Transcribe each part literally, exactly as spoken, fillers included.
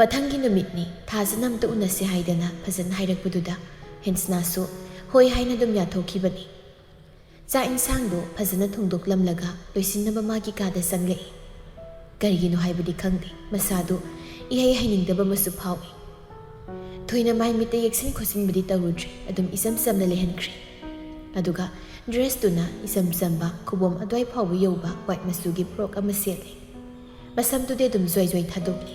ꯃꯊꯪꯒꯤ ꯅꯨꯃꯤꯠꯅꯤ꯫ ꯊꯥꯖꯅ ꯑꯝꯇ ꯎꯅꯁꯦ ꯍꯥꯏꯗꯅ ꯐꯖꯅ ꯍꯥꯏꯔꯛꯄꯗꯨꯗ ꯍꯦꯟꯁꯅꯥꯁꯨ ꯍꯣꯏ ꯍꯥꯏꯅ ꯑꯗꯨꯝ ꯌꯥꯊꯣꯛꯈꯤꯕꯅꯤ꯫ ꯆꯥꯛ ꯏꯟꯁꯥꯡꯗꯨ ꯐꯖꯅ ꯊꯣꯡꯗꯣꯛꯂꯝꯂꯒ ꯂꯣꯏꯁꯤꯟꯅꯕ ꯃꯥꯒꯤ ꯀꯥꯗ ꯆꯪꯂꯛꯏ꯫ ꯀꯔꯤꯒꯤꯅꯣ ꯍꯥꯏꯕꯗꯤ ꯈꯪꯗꯦ, ꯃꯁꯥꯗꯨ ꯏꯍꯩ ꯍꯩꯅꯤꯡꯗꯕ ꯑꯃꯁꯨ ꯐꯥꯎꯏ꯫ ꯊꯣꯏꯅ ꯃꯥꯏ ꯃꯤꯠꯇ ꯌꯦꯛꯁꯤꯟ ꯈꯣꯠꯆꯤꯟꯕꯗꯤ ꯇꯧꯔꯨꯗ꯭ꯔꯦ꯫ ꯑꯗꯨꯝ ꯏꯆꯝ ꯆꯝꯅ ꯂꯩꯍꯟꯈ꯭ꯔꯦ꯫ ꯑꯗꯨꯒ ꯗ꯭ꯔꯦꯁꯇꯨꯅ ꯏꯆꯝ ꯆꯝꯕ, ꯈꯨꯕꯣꯝ ꯑꯗꯨꯋꯥꯏ ꯐꯥꯎꯕ ꯌꯧꯕ ꯋꯥꯏꯠ ꯃꯆꯨꯒꯤ ꯐ꯭ꯔꯣꯛ ꯑꯃ ꯁꯦꯠꯂꯦ꯫ ꯃꯁꯝꯗꯨꯗꯤ ꯑꯗꯨꯝ ꯖ꯭ꯋꯥꯏ ꯖ꯭ꯋꯥꯏ ꯊꯥꯗꯣꯛꯂꯦ꯫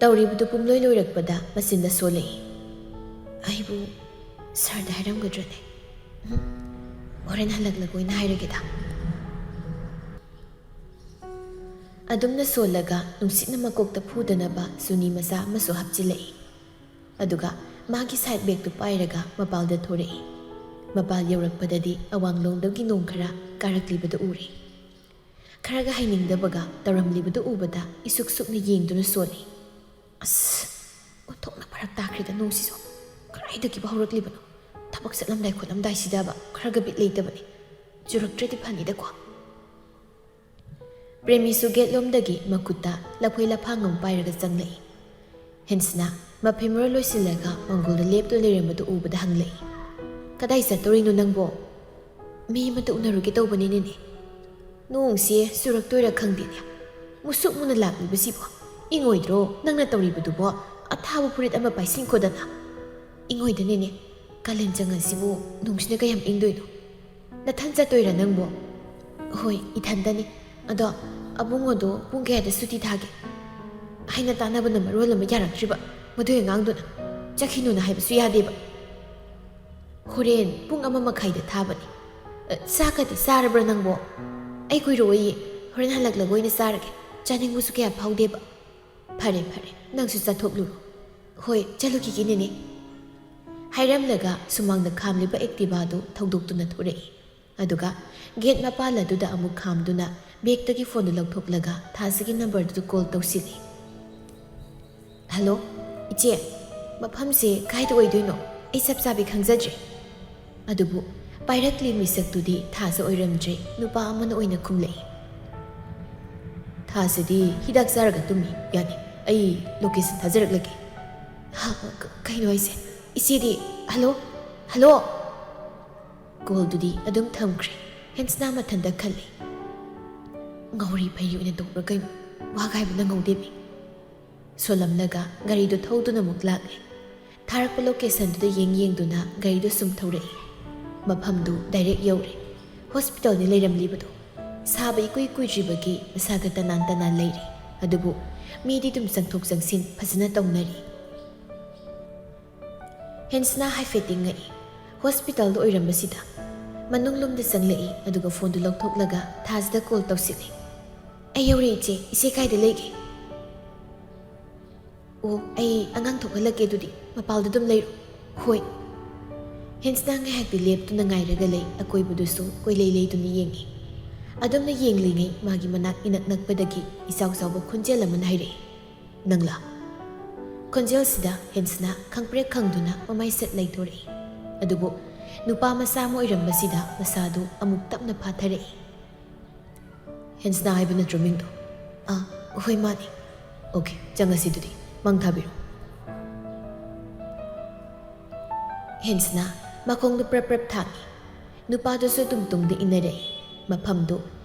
ꯇꯧꯔꯤꯕꯗꯨ ꯄꯨꯝꯂꯣꯏ ꯂꯣꯏꯔꯛꯄꯗ ꯃꯆꯤꯟꯗ ꯁꯣꯜꯂꯛꯏ꯫ "ꯑꯩꯕꯨ ꯁꯥꯔꯗ ꯍꯥꯏꯔꯝꯒꯗ꯭ꯔꯅꯦ? ꯎꯝ, ꯍꯣꯔꯦꯟ ꯍꯜꯂꯛꯂꯒ ꯑꯣꯏꯅ ꯍꯥꯏꯔꯒꯦꯗ꯫" ꯑꯗꯨꯝꯅ ꯁꯣꯜꯂꯒ ꯅꯨꯡꯁꯤꯠꯅ ꯃꯀꯣꯛꯇ ꯐꯨꯗꯅꯕ ꯆꯨꯅꯤ ꯃꯆꯥ ꯑꯃꯁꯨ ꯍꯥꯞꯆꯤꯜꯂꯛꯏ꯫ ꯑꯗꯨꯒ ꯃꯥꯒꯤ ꯁꯥꯏꯠ ꯕꯦꯒꯇꯨ ꯄꯥꯏꯔꯒ ꯃꯄꯥꯜꯗ ꯊꯣꯔꯛꯏ꯫ ꯃꯄꯥꯜ ꯌꯧꯔꯛꯄꯗꯗꯤ ꯑꯋꯥꯡꯂꯣꯝꯗꯒꯤ ꯅꯣꯡ ꯈꯔ ꯀꯥꯔꯛꯂꯤꯕꯗꯨ ꯎꯔꯦ꯫ ꯈꯔꯒ ꯍꯩꯅꯤꯡꯗꯕꯒ ꯇꯧꯔꯝꯂꯤꯕꯗꯨ ꯎꯕꯗ ꯏꯁꯨꯛ ꯁꯨꯛꯅ ꯌꯦꯡꯗꯨꯅ ꯁꯣꯜꯂꯤ꯫ "ꯑꯁ, ꯑꯣꯟꯊꯣꯛꯅ ꯐꯔꯛ ꯇꯥꯈ꯭ꯔꯦꯗ ꯅꯣꯡꯁꯤꯁꯨ꯫ ꯀꯗꯥꯏꯗꯒꯤꯕꯨ ꯍꯧꯔꯛꯂꯤꯕꯅꯣ? ꯊꯕꯛ ꯆꯠꯂꯝꯗꯥꯏ ꯈꯣꯠꯂꯝꯗꯥꯏꯁꯤꯗꯕ ꯈꯔꯒ ꯕꯤꯠ ꯂꯩꯇꯕꯅꯤ꯫ ꯆꯨꯔꯛꯇ꯭ꯔꯗꯤ ꯐꯅꯤꯗꯀꯣ꯫" ꯄ꯭ꯔꯦꯃꯤꯁꯨ ꯒꯦꯠꯂꯣꯝꯗꯒꯤ ꯃꯈꯨꯠꯇ ꯂꯐꯣꯏ ꯂꯐꯥꯡ ꯑꯃ ꯄꯥꯏꯔꯒ ꯆꯪꯂꯛꯏ꯫ ꯍꯦꯟꯁꯅ ꯃꯐꯤ ꯃꯔꯣꯜ ꯂꯣꯏꯁꯤꯜꯂꯒ ꯃꯪꯒꯣꯜꯗ ꯂꯦꯞꯇꯨꯅ ꯂꯩꯔꯝꯕꯗꯨ ꯎꯕꯗ ꯍꯪꯂꯛꯏ, "ꯀꯗꯥꯏ ꯆꯠꯇꯣꯔꯤꯅꯣ ꯅꯪꯕꯣ?" "ꯃꯤ ꯑꯃꯇ ꯎꯅꯔꯨꯒꯦ ꯇꯧꯕꯅꯤꯅꯦ꯫ ꯅꯣꯡꯁꯦ ꯆꯨꯔꯛꯇꯣꯏꯔꯥ ꯈꯪꯗꯦꯅꯦ꯫ ꯃꯨꯁꯨꯛ ꯃꯨꯅ ꯂꯥꯛꯂꯤꯕꯁꯤꯕꯣ꯫ ꯏꯪꯉꯣꯏꯗ꯭ꯔꯣ ꯅꯪꯅ ꯇꯧꯔꯤꯕꯗꯨꯕꯣ? ꯑꯊꯥꯕ ꯐꯨꯔꯤꯠ ꯑꯃ ꯄꯥꯏꯁꯤꯟꯈꯣꯗꯅ꯫" "ꯏꯪꯉꯣꯏꯗꯅꯤꯅꯦ꯫ ꯀꯥꯂꯦꯟ ꯆꯪꯉꯛꯁꯤꯕꯨ ꯅꯣꯡꯁꯤꯅ ꯀꯌꯥꯝ ꯏꯪꯗꯣꯏꯅꯣ?" "ꯅꯊꯟ ꯆꯠꯇꯣꯏꯔꯥ ꯅꯪꯕꯣ?" "ꯍꯣꯏ, ꯏꯊꯟꯇꯅꯤ꯫ ꯑꯗꯣ ꯑꯕꯨꯡꯉꯣꯗꯣ ꯄꯨꯡ ꯀꯌꯥꯗ ꯁꯨꯇꯤ ꯊꯥꯒꯦ?" ꯍꯥꯏꯅ ꯇꯥꯟꯅꯕꯅ ꯃꯔꯣꯜ ꯑꯃ ꯌꯥꯔꯛꯇ꯭ꯔꯤꯕ꯫ ꯃꯗꯨꯒꯤ ꯑꯉꯥꯡꯗꯨꯅ ꯆꯠꯈꯤꯅꯨꯅ ꯍꯥꯏꯕꯁꯨ ꯌꯥꯗꯦꯕ꯫ "ꯍꯣꯔꯦꯟ ꯄꯨꯡ ꯑꯃ ꯃꯈꯥꯏꯗ ꯊꯥꯕꯅꯤ꯫ ꯑ, ꯆꯥꯛꯀꯗꯤ ꯆꯥꯔꯕ꯭ꯔꯥ ꯅꯪꯕꯣ?" "ꯑꯩ ꯀꯨꯏꯔꯛꯑꯣꯏꯌꯦ, ꯍꯣꯔꯦꯟ ꯍꯜꯂꯛꯂꯒ ꯑꯣꯏꯅ ꯆꯥꯔꯒꯦ꯫ ꯆꯥꯅꯤꯡꯕꯁꯨ ꯀꯌꯥ ꯐꯥꯎꯗꯦꯕ꯫" "ꯐꯔꯦ, ꯐꯔꯦ, ꯅꯪꯁꯨ ꯆꯠꯊꯣꯛꯂꯨꯔꯣ꯫" "ꯍꯣꯏ, ꯆꯠꯂꯨꯈꯤꯒꯦ ꯅꯦꯅꯦ꯫" ꯍꯥꯏꯔꯝꯂꯒ ꯁꯨꯃꯥꯡꯗ ꯈꯥꯝꯂꯤꯕ ꯑꯦꯛꯇꯤꯚꯥꯗꯨ ꯊꯧꯗꯣꯛꯇꯨꯅ ꯊꯣꯔꯛꯏ꯫ ꯑꯗꯨꯒ ꯒꯦꯠ ꯃꯄꯥꯜ ꯑꯗꯨꯗ ꯑꯃꯨꯛ ꯈꯥꯝꯗꯨꯅ ꯕꯦꯒꯇꯒꯤ ꯐꯣꯟꯗꯨ ꯂꯧꯊꯣꯛꯂꯒ ꯊꯥꯖꯒꯤ ꯅꯝꯕꯔꯗꯨꯗ ꯀꯣꯜ ꯇꯧꯁꯤꯜꯂꯤ꯫ "ꯍꯜꯂꯣ, ꯏꯆꯦ, ꯃꯐꯝꯁꯦ ꯀꯥꯏꯗ ꯑꯣꯏꯗꯣꯏꯅꯣ? ꯑꯩ ꯆꯞ ꯆꯥꯕꯤ ꯈꯪꯖꯗ꯭ꯔꯦ꯫" ꯑꯗꯨꯕꯨ ꯄꯥꯏꯔꯛꯂꯤ ꯃꯤꯁꯛꯇꯨꯗꯤ ꯊꯥꯖ ꯑꯣꯏꯔꯝꯗ꯭ꯔꯦ, ꯅꯨꯄꯥ ꯑꯃꯅ ꯑꯣꯏꯅ ꯈꯨꯝꯂꯛꯏ꯫ "ꯊꯥꯖꯗꯤ ꯍꯤꯗꯥꯛ ꯆꯥꯔꯒ ꯇꯨꯝꯃꯤ, ꯌꯥꯅꯤ꯫ ꯑꯩ ꯂꯣꯀꯦꯁꯟ ꯊꯥꯖꯔꯛꯂꯒꯦ꯫ ꯍꯥ? ꯀ-, ꯀꯩꯅꯣ ꯍꯥꯏꯁꯦ? ꯏꯆꯦꯗꯤ? ꯍꯜꯂꯣ? ꯍꯜꯂꯣ? ꯀꯣꯜꯗꯨꯗꯤ ꯑꯗꯨꯝ ꯊꯝꯈ꯭ꯔꯦ꯫ ꯍꯦꯟꯁꯅꯥ ꯃꯊꯟꯇ ꯈꯜꯂꯤ꯫ ꯉꯥꯎꯔꯤ ꯐꯩꯔꯤ ꯑꯣꯏꯅ ꯇꯧꯕ꯭ꯔꯥ ꯀꯩꯅꯣ? ꯋꯥ ꯍꯥꯏꯕ ꯅꯪꯍꯧꯗꯦꯃꯤ꯫ ꯁꯣꯜꯂꯝꯂꯒ ꯒꯥꯔꯤꯗꯨ ꯊꯧꯗꯨꯅ ꯑꯃꯨꯛ ꯂꯥꯛꯂꯦ꯫ ꯊꯥꯔꯛꯄ ꯂꯣꯀꯦꯁꯟꯗꯨꯗ ꯌꯦꯡ ꯌꯦꯡꯗꯨꯅ ꯒꯥꯔꯤꯗꯨ ꯁꯨꯝ ꯊꯧꯔꯛꯏ꯫ ꯃꯐꯝꯗꯨ ꯗꯥꯏꯔꯦꯛ ꯌꯧꯔꯦ꯫ ꯍꯣꯁꯄꯤꯇꯥꯜꯅꯤ ꯂꯩꯔꯝꯂꯤꯕꯗꯣ꯫ ꯁꯥꯕ ꯏꯀꯨꯏ ꯀꯨꯏꯗ꯭ꯔꯤꯕꯒꯤ ꯃꯁꯥꯒ ꯇꯅꯥꯟ ꯇꯅꯥꯟ ꯂꯩꯔꯤ꯫ ꯑꯗꯨꯕꯨ ꯃꯤꯗꯤ ꯑꯗꯨꯝ ꯆꯪꯊꯣꯛ ꯆꯪꯁꯤꯟ ꯐꯖꯅ ꯇꯧꯅꯔꯤ꯫ ꯍꯦꯟꯁꯅꯥ ꯍꯥꯏꯐꯦꯠꯇꯤ ꯉꯛꯏ꯫ ꯍꯣꯁꯄꯤꯇꯥꯜꯗ ꯑꯣꯏꯔꯝꯕꯁꯤꯗ꯫ ꯃꯅꯨꯡꯂꯣꯝꯗ ꯆꯪꯂꯛꯏ, ꯑꯗꯨꯒ ꯐꯣꯟꯗꯨ ꯂꯧꯊꯣꯛꯂꯒ ꯊꯥꯖꯗ ꯀꯣꯜ ꯇꯧꯁꯤꯜꯂꯤ꯫ "ꯑꯩ ꯌꯧꯔꯦ, ꯏꯆꯦ꯫ ꯏꯆꯦ ꯀꯥꯏꯗ ꯂꯩꯒꯦ?" "ꯑꯣ, ꯑꯩ ꯑꯉꯥꯡ ꯊꯣꯛꯍꯜꯂꯛꯀꯦ, ꯑꯗꯨꯗꯤ ꯃꯄꯥꯜꯗ ꯑꯗꯨꯝ ꯂꯩꯔꯣ꯫" "ꯍꯣꯏ꯫" ꯍꯦꯟꯁꯅꯥ ꯉꯥꯏꯍꯥꯛꯇꯤ ꯂꯦꯞꯇꯨꯅ ꯉꯥꯏꯔꯒ ꯂꯩ, ꯑꯀꯣꯏꯕꯗꯨꯁꯨ ꯀꯣꯏꯂꯩ ꯂꯩꯗꯨꯅ ꯌꯦꯡꯏ꯫ ꯑꯗꯨꯝꯅ ꯌꯦꯡꯂꯤꯉꯩ ꯃꯥꯒꯤ ꯃꯅꯥꯛ ꯏꯅꯛ ꯅꯛꯄꯗꯒꯤ ꯏꯆꯥꯎ ꯆꯥꯎꯕ ꯈꯣꯟꯖꯦꯜ ꯑꯃꯅ ꯍꯥꯏꯔꯛꯏ, "ꯅꯪꯂꯥ?" ꯈꯣꯟꯖꯦꯜꯁꯤꯗ ꯍꯦꯟꯁꯅꯥ ꯈꯪꯄ꯭ꯔꯦꯛ ꯈꯪꯗꯨꯅ ꯃꯃꯥꯏ ꯁꯠ ꯂꯩꯊꯣꯔꯛꯏ꯫ ꯑꯗꯨꯕꯨ ꯅꯨꯄꯥ ꯃꯆꯥ ꯑꯃ ꯑꯣꯏꯔꯝꯕꯁꯤꯗ ꯃꯁꯥꯗꯨ ꯑꯃꯨꯛ ꯇꯞꯅ ꯐꯥꯊꯔꯛꯏ꯫ "ꯍꯦꯟꯁꯅꯥ ꯍꯥꯏꯕ ꯅꯠꯇ꯭ꯔꯣ ꯃꯤꯡꯗꯣ?" "ꯑꯥ, ꯍꯣꯏ, ꯃꯥꯅꯤ꯫" "ꯑꯣꯀꯦ, ꯆꯪꯉꯁꯤ ꯑꯗꯨꯗꯤ꯫ ꯃꯥꯡ ꯊꯥꯕꯤꯔꯣ꯫" ꯍꯦꯟꯁꯅꯥ ꯃꯈꯣꯡꯗꯨ ꯄ꯭ꯔꯞ ꯄ꯭ꯔꯞ ꯊꯥꯡꯏ꯫ ꯅꯨꯄꯥꯗꯨꯁꯨ ꯑꯗꯨꯝ ꯇꯨꯡꯗ ꯏꯟꯅꯔꯛꯏ꯫ ꯃꯐꯝꯗꯨ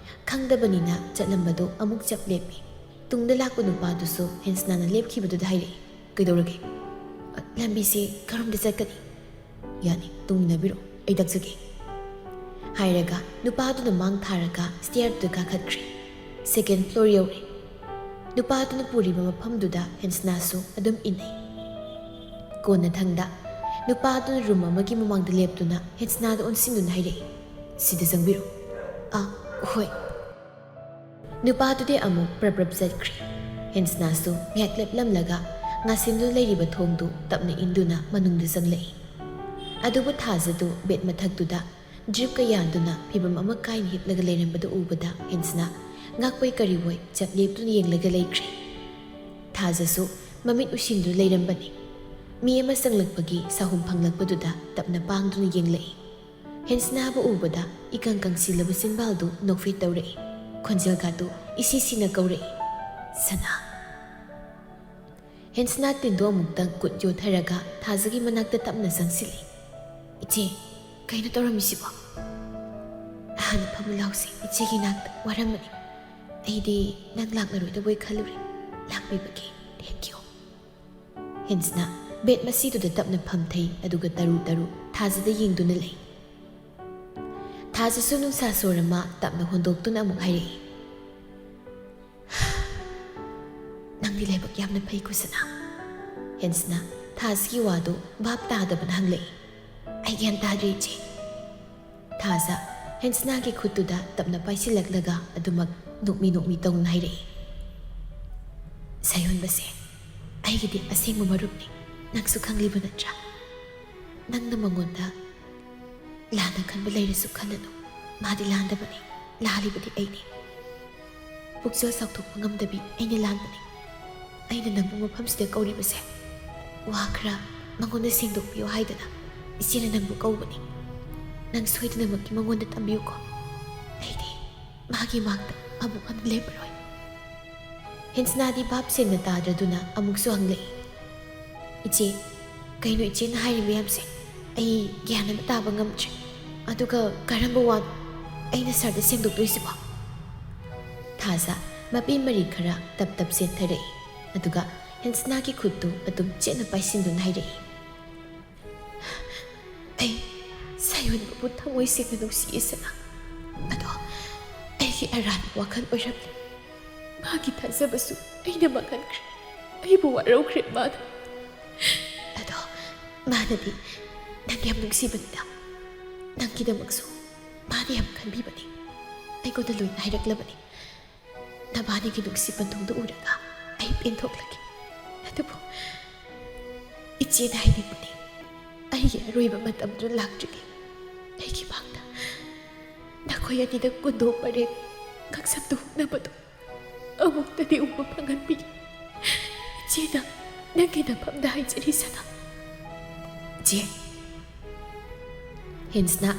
ꯈꯪꯗꯕꯅꯤꯅ ꯆꯠꯂꯝꯕꯗꯨ ꯑꯃꯨꯛ ꯆꯞ ꯂꯦꯞꯄꯤ꯫ ꯇꯨꯡꯗ ꯂꯥꯛꯄ ꯅꯨꯄꯥꯗꯨꯁꯨ ꯍꯦꯟꯁꯅꯥꯅ ꯂꯦꯞꯈꯤꯕꯗꯨꯗ ꯍꯥꯏꯔꯛꯏ, "ꯀꯩꯗꯧꯔꯒꯦ?" "ꯑ, ꯂꯝꯕꯤꯁꯦ ꯀꯔꯣꯝꯗ ꯆꯠꯀꯅꯤ?" "ꯌꯥꯅꯤ, ꯇꯨꯡ ꯏꯟꯅꯕꯤꯔꯣ, ꯑꯩ ꯇꯥꯛꯆꯒꯦ꯫" ꯍꯥꯏꯔꯒ ꯅꯨꯄꯥꯗꯨꯅ ꯃꯥꯡ ꯊꯥꯔꯒ ꯁ꯭ꯇꯤꯌꯔꯗꯨꯗ ꯀꯥꯈꯠꯈ꯭ꯔꯦ꯫ ꯁꯦꯀꯦꯟ ꯐ꯭ꯂꯣꯔ ꯌꯧꯔꯦ꯫ ꯅꯨꯄꯥꯗꯨꯅ ꯄꯨꯔꯤꯕ ꯃꯐꯝꯗꯨꯗ ꯍꯦꯟꯁꯅꯥꯁꯨ ꯑꯗꯨꯝ ꯏꯟꯅꯩ꯫ ꯀꯣꯟꯅꯊꯪꯗ ꯅꯨꯄꯥꯗꯨꯅ ꯔꯨꯝ ꯑꯃꯒꯤ ꯃꯃꯥꯡꯗ ꯂꯦꯞꯇꯨꯅ ꯍꯦꯟꯁꯅꯥꯗ ꯑꯣꯟꯁꯤꯟꯗꯨꯅ ꯍꯥꯏꯔꯛꯏ, "ꯁꯤꯗ ꯆꯪꯕꯤꯔꯣ꯫" "ꯑꯥ, ꯍꯣꯏ꯫" ꯅꯨꯄꯥꯗꯨꯗꯤ ꯑꯃꯨꯛ ꯄ꯭ꯔꯞ ꯄ꯭ꯔꯞ ꯆꯠꯈ꯭ꯔꯦ꯫ ꯍꯦꯟꯁꯅꯥꯁꯨ ꯉꯥꯏꯍꯥꯛ ꯂꯦꯞꯂꯝꯂꯒ ꯉꯥꯁꯤꯟꯗꯨꯅ ꯂꯩꯔꯤꯕ ꯊꯣꯡꯗꯨ ꯇꯞꯅ ꯏꯟꯗꯨꯅ ꯃꯅꯨꯡꯗ ꯆꯪꯂꯛꯏ꯫ ꯑꯗꯨꯕꯨ ꯊꯥꯖꯗꯨ ꯕꯦꯗ ꯃꯊꯛꯇꯨꯗ ꯗ꯭ꯔꯤꯞꯀ ꯌꯥꯟꯗꯨꯅ ꯐꯤꯕꯝ ꯑꯃ ꯀꯥꯏꯅ ꯍꯤꯞꯂꯒ ꯂꯩꯔꯝꯕꯗꯨ ꯎꯕꯗ ꯍꯦꯟꯁꯅꯥ ꯉꯛꯄꯣꯏ ꯀꯔꯤꯕꯣꯏ ꯆꯞ ꯂꯦꯞꯇꯨꯅ ꯌꯦꯡꯂꯒ ꯂꯩꯈ꯭ꯔꯦ꯫ ꯊꯥꯖꯁꯨ ꯃꯃꯤꯠ ꯎꯏꯁꯤꯟꯗꯨꯅ ꯂꯩꯔꯝꯕꯅꯤ꯫ ꯃꯤ ꯑꯃ ꯆꯪꯂꯛꯄꯒꯤ ꯁꯥꯍꯨꯝ ꯐꯪꯂꯛꯄꯗꯨꯗ ꯇꯞꯅ ꯄꯥꯡꯗꯨꯅ ꯌꯦꯡꯂꯛꯏ꯫ ꯍꯦꯟꯁꯅꯥꯕꯨ ꯎꯕꯗ ꯏꯀꯪ ꯀꯪꯁꯤꯜꯂꯕ ꯆꯤꯟꯕꯥꯜꯗꯨ ꯅꯣꯛꯐꯦꯠ ꯇꯧꯔꯛꯏ꯫ ꯈꯣꯟꯖꯦꯜꯒꯗꯨ ꯏꯁꯤ ꯁꯤꯅ ꯀꯧꯔꯛꯏ, "ꯁꯅꯥ!" ꯍꯦꯟꯁꯅꯥ ꯇꯤꯟꯗꯨ ꯑꯃꯨꯛꯇꯪ ꯈꯨꯠ ꯌꯣꯠꯊꯔꯒ ꯊꯥꯖꯒꯤ ꯃꯅꯥꯛꯇ ꯇꯞꯅ ꯆꯪꯁꯤꯜꯂꯤ꯫ "ꯏꯆꯦ, ꯀꯩꯅꯣ ꯇꯧꯔꯝꯃꯤꯁꯤꯕꯣ?" "ꯍꯥꯟꯅ ꯐꯝꯃꯨ ꯂꯥꯎꯁꯦ, ꯏꯆꯦꯒꯤ ꯏꯅꯥꯛꯇ ꯋꯥꯔꯝꯃꯅꯤ꯫ ꯑꯩꯗꯤ ꯅꯪ ꯂꯥꯛꯂꯔꯣꯏꯗꯕꯣꯏ ꯈꯜꯂꯨꯔꯦ꯫ ꯂꯥꯛꯄꯤꯕꯒꯤ thank you꯫" ꯍꯦꯟꯁꯅꯥ ꯕꯦꯗ ꯃꯁꯤꯗꯨꯗ ꯇꯞꯅ ꯐꯝꯊꯩ, ꯑꯗꯨꯒ ꯇꯔꯨ ꯇꯔꯨ ꯊꯥꯖꯗ ꯌꯦꯡꯗꯨꯅ ꯂꯩ꯫ ꯊꯥꯖꯁꯨ ꯅꯨꯡꯁꯥ ꯁꯣꯔ ꯑꯃ ꯇꯞꯅ ꯍꯣꯟꯗꯣꯛꯇꯨꯅ ꯑꯃꯨꯛ ꯍꯥꯏꯔꯛꯏ, "ꯅꯪꯗꯤ ꯂꯥꯏꯕꯛ ꯌꯥꯝꯅ ꯐꯩ ꯀꯨꯁꯅꯥ꯫" ꯍꯦꯟꯁꯅꯥ ꯊꯥꯖꯒꯤ ꯋꯥꯗꯨ ꯚꯥꯞ ꯇꯥꯗꯕꯅ ꯍꯪꯂꯛꯏ, "ꯑꯩ ꯒ꯭ꯌꯥꯟ ꯇꯥꯗ꯭ꯔꯦ ꯏꯆꯦ꯫" ꯊꯥꯖ ꯍꯦꯟꯁꯅꯥꯒꯤ ꯈꯨꯠꯇꯨꯗ ꯇꯞꯅ ꯄꯥꯏꯁꯤꯜꯂꯛꯂꯒ ꯑꯗꯨꯃꯛ ꯅꯣꯛꯃꯤ ꯅꯣꯛꯃꯤ ꯇꯧꯅ ꯍꯥꯏꯔꯛꯏ, "ꯁꯥꯌꯣꯟꯕꯁꯦ ꯑꯩꯒꯤꯗꯤ ꯑꯁꯦꯡꯕ ꯃꯔꯨꯞꯅꯤ, ꯅꯪꯁꯨ ꯈꯪꯂꯤꯕ ꯅꯠꯇ꯭ꯔꯥ? ꯅꯪꯅ ꯃꯉꯣꯟꯗ ꯂꯥꯟꯅ ꯈꯟꯕ ꯂꯩꯔꯁꯨ ꯈꯜꯂꯅꯨ, ꯃꯥꯗꯤ ꯂꯥꯟꯗꯕꯅꯤ, ꯂꯥꯜꯂꯤꯕꯗꯤ ꯑꯩꯅꯤ꯫ ꯄꯨꯛꯆꯦꯜ ꯆꯥꯎꯊꯣꯛꯄ ꯉꯝꯗꯕꯤ ꯑꯩꯅ ꯂꯥꯟꯕꯅꯤ꯫ ꯑꯩꯅ ꯅꯪꯕꯨ ꯃꯐꯝꯁꯤꯗ ꯀꯧꯔꯤꯕꯁꯦ ꯋꯥ ꯈꯔ ꯃꯉꯣꯟꯗ ꯁꯦꯡꯗꯣꯛꯄꯤꯌꯨ ꯍꯥꯏꯗꯅ ꯏꯆꯦꯅ ꯅꯪꯕꯨ ꯀꯧꯕꯅꯤ꯫ ꯅꯪ ꯁꯣꯏꯗꯅꯃꯛꯀꯤ ꯃꯉꯣꯟꯗ ꯇꯝꯕꯤꯌꯨꯀꯣ꯫ ꯑꯩꯗꯤ ꯃꯥꯒꯤ ꯃꯥꯡꯗ ꯑꯃꯨꯛ ꯍꯟꯅ ꯂꯦꯞꯄꯔꯣꯏ꯫" ꯍꯦꯟꯁꯅꯥꯗꯤ ꯚꯥꯞ ꯁꯦꯡꯅ ꯇꯥꯗ꯭ꯔꯗꯨꯅ ꯑꯃꯨꯛꯁꯨ ꯍꯪꯂꯛꯏ, "ꯏꯆꯦ, ꯀꯩꯅꯣ ꯏꯆꯦꯅ ꯍꯥꯏꯔꯤ ꯃꯌꯥꯝꯁꯦ? ꯑꯩ ꯒ꯭ꯌꯥꯟ ꯑꯃ ꯇꯥꯕ ꯉꯝꯗ꯭ꯔꯦ꯫ ꯑꯗꯨꯒ ꯀꯔꯝꯕ ꯋꯥꯅꯣ ꯑꯩꯅ ꯁꯥꯔꯗ ꯁꯦꯡꯗꯣꯛꯇꯣꯏꯁꯤꯕꯣ?" ꯊꯥꯖ ꯃꯄꯤ ꯃꯔꯤ ꯈꯔ ꯇꯞ ꯇꯞ ꯆꯦꯟꯊꯔꯛꯏ, ꯑꯗꯨꯒ ꯍꯦꯟꯁꯅꯥꯒꯤ ꯈꯨꯠꯇꯨ ꯑꯗꯨꯝ ꯆꯦꯠꯅ ꯄꯥꯏꯁꯤꯟꯗꯨꯅ ꯍꯥꯏꯔꯛꯏ, "ꯑꯩ ꯁꯥꯌꯣꯟꯕꯕꯨ ꯊꯃꯣꯏ ꯁꯦꯡꯅ ꯅꯨꯡꯁꯤꯌꯦ ꯁꯅꯥ꯫ ꯑꯗꯣ ꯑꯩꯒꯤ ꯑꯔꯥꯟꯕ ꯋꯥꯈꯜ ꯑꯣꯏꯔꯝꯂꯦ꯫ ꯃꯥꯒꯤ ꯊꯥꯖꯕꯁꯨ ꯑꯩꯅ ꯃꯥꯡꯍꯟꯈ꯭ꯔꯦ꯫ ꯑꯩꯕꯨ ꯋꯥꯔꯧꯈ꯭ꯔꯦ ꯃꯥꯅ꯫ ꯑꯗꯣ ꯃꯥꯅꯗꯤ ꯅꯪ ꯌꯥꯝ ꯅꯨꯡꯁꯤꯕꯅꯤꯗ꯫ ꯅꯪꯒꯤꯗꯃꯛꯁꯨ ꯃꯥꯅ ꯌꯥꯝ ꯈꯟꯕꯤꯕꯅꯤ꯫ ꯑꯩꯉꯣꯟꯗ ꯂꯣꯏꯅ ꯍꯥꯏꯔꯛꯂꯕꯅꯤ꯫ ꯅꯕꯥꯅꯤꯒꯤ ꯅꯨꯡꯁꯤ ꯄꯟꯊꯨꯡꯗꯨ ꯎꯔꯒ ꯑꯩ ꯄꯦꯟꯊꯣꯛꯂꯒꯦ꯫ ꯑꯗꯨꯕꯨ ꯏꯆꯦꯅ ꯍꯥꯏꯅꯤꯡꯕꯗꯤ ꯑꯩꯒꯤ ꯑꯔꯣꯏꯕ ꯃꯇꯝꯗꯨ ꯂꯥꯛꯇ꯭ꯔꯤꯉꯩ ꯑꯩꯒꯤ ꯃꯥꯡꯗ ꯅꯈꯣꯏ ꯑꯅꯤꯗ ꯀꯨꯟꯗꯣ ꯄꯔꯦꯡ ꯉꯛꯁꯝꯗ ꯍꯨꯛꯅꯕꯗꯨ ꯑꯃꯨꯛꯇꯗꯤ ꯎꯕ ꯐꯪꯍꯟꯕꯤꯌꯨ꯫ ꯏꯆꯦꯅ ꯅꯪꯒꯤ ꯅꯐꯝꯗ ꯍꯥꯏꯖꯔꯤ ꯁꯅꯥ꯫" "ꯏꯆꯦ꯫" ꯍꯦꯟꯁꯅ